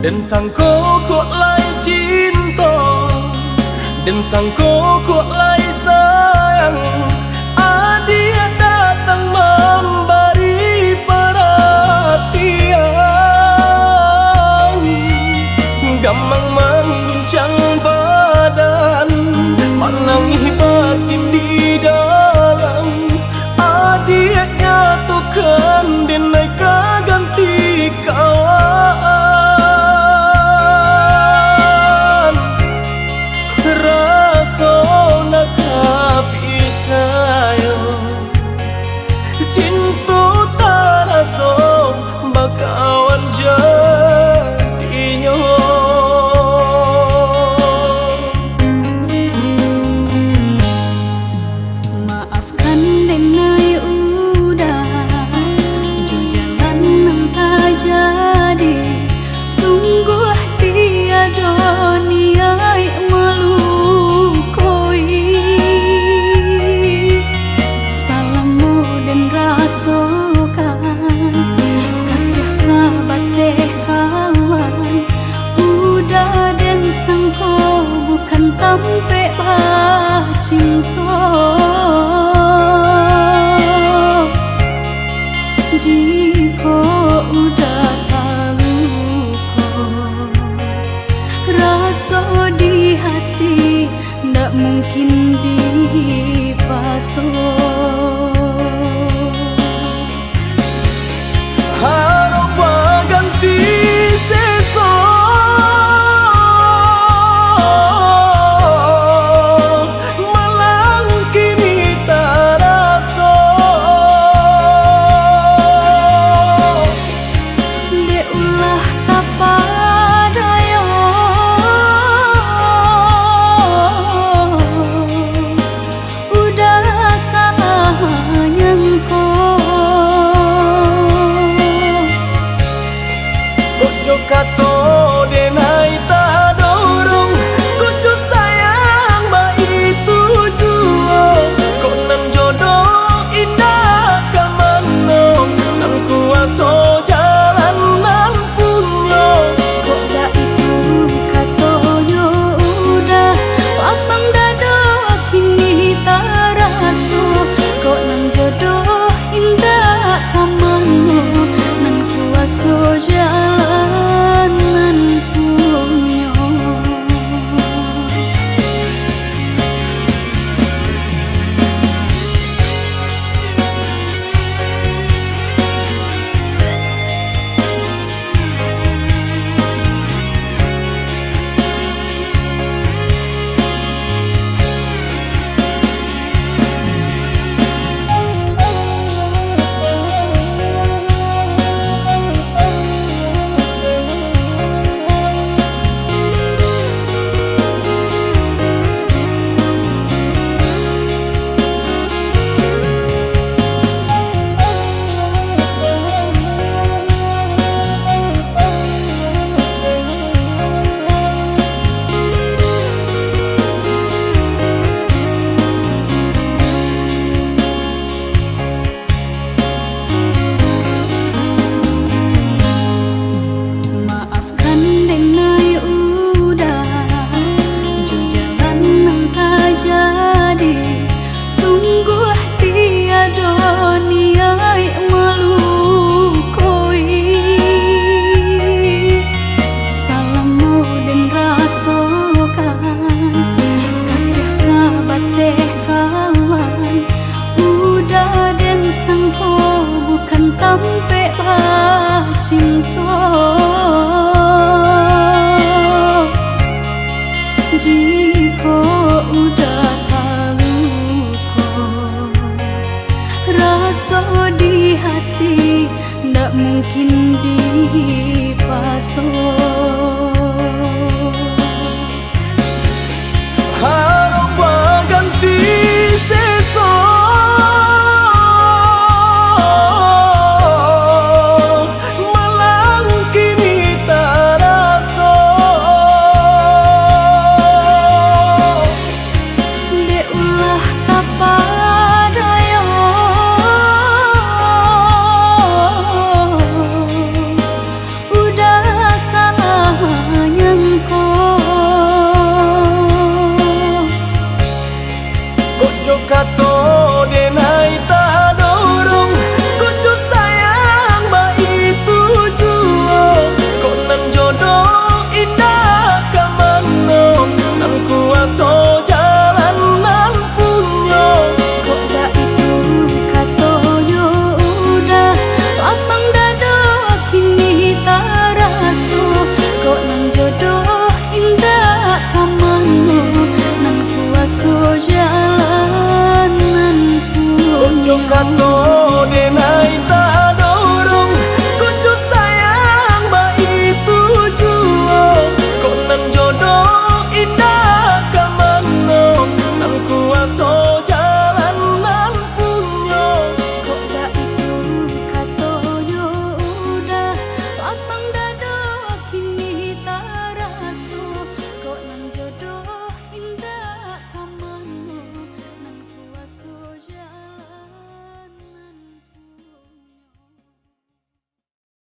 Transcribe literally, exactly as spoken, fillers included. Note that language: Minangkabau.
Den sangko kok lai cinto, den sangko kok lai sayang, adiak datang mambari paratian. Gamang mangguncang badan, manangih batin di dalam. Adiak nyatokan, den ai ka ganti kawan. Raso nak ka picayo, cinto taraso bakawan jadinyo. Maafkan den ai Uda, jo jalan nan tajadi, sungguah tiado niaik malukoi. Salamo den rasokan, kasiah sabateh kawan, Uda den sangko bukan tampek bacinto. Jikok Uda taluko, raso di hati ndak mungkin dipaso. Harok baganti seso, malang kini taraso. Dek ulah tapadayo, Uda salah nyangko. Kok jo kato den ai tadorong, kok jo sayang baitu juo, kok nan jodoh indak ka mano, nan kuaso jalan nan punyo. Kok baitu katonyo Uda, lapang dado kini taraso, kok nan jodoh indak ka mano, nan kuaso jalan nan punyo. Maafkan den ai Uda, jo jalan nan tajadi, sungguah tiado niaik malukoi. Salamo den rasokan, kasiah sabateh kawan, Uda den sangko bukan tampek bacinto. Jikok Uda taluko, raso di hati ndak mungkin dipaso.